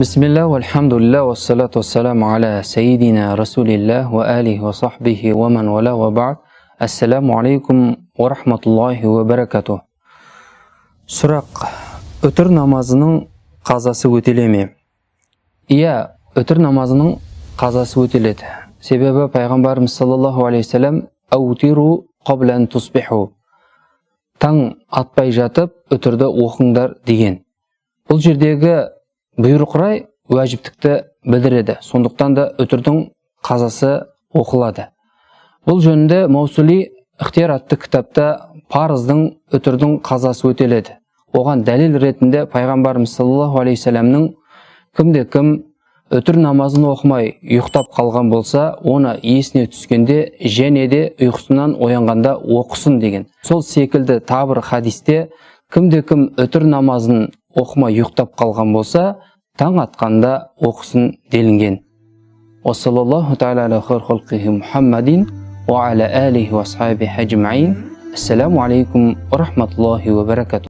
Бисмилля, вальхамдулилля, вассалату вассаламу аля сайидина расулилля, ва алихи ва сахбихи ва ман вала ва бa'д. Ассаламу алейкум ва рахматуллахи ва баракатух. Сұрақ: үтір намазының қазасы өтеле ме? Иә, үтір намазының қазасы өтеледі. Себебі пайғамбарымыз саллаллаху алейхи вассалам: «Аутиру қабла ан тусбиху», таң атпай жатып үтірді оқыңдар деген. Бұл жердегі бұйрық рай уәжіптікті білдіреді. Сондықтан да үтірдің қазасы оқылады. Бұл жөнінде Маусули Ықтияр атты кітапта парыздың, үтірдің қазасы өтеледі. Оған дәлел ретінде пайғамбарымыз саллаллаху алейхи вассаламның: «Кімде кім үтір намазын оқымай ұйықтап қалған болса, оны есіне түскенде және де ұйқысынан оянғанда оқысын» деген. Сол секілді тағы бір хадисте: «Кімде кім үтір намазын оқымай ұйықтап қалған болса, таң атқанда оқысын» делінген. Уассалаллаху тағала аля хайр халқихи Мухаммадин уа аля алихи уа асхабихи ажмаин. Ассаламу алейкум ва рахматуллахи ва баракатух.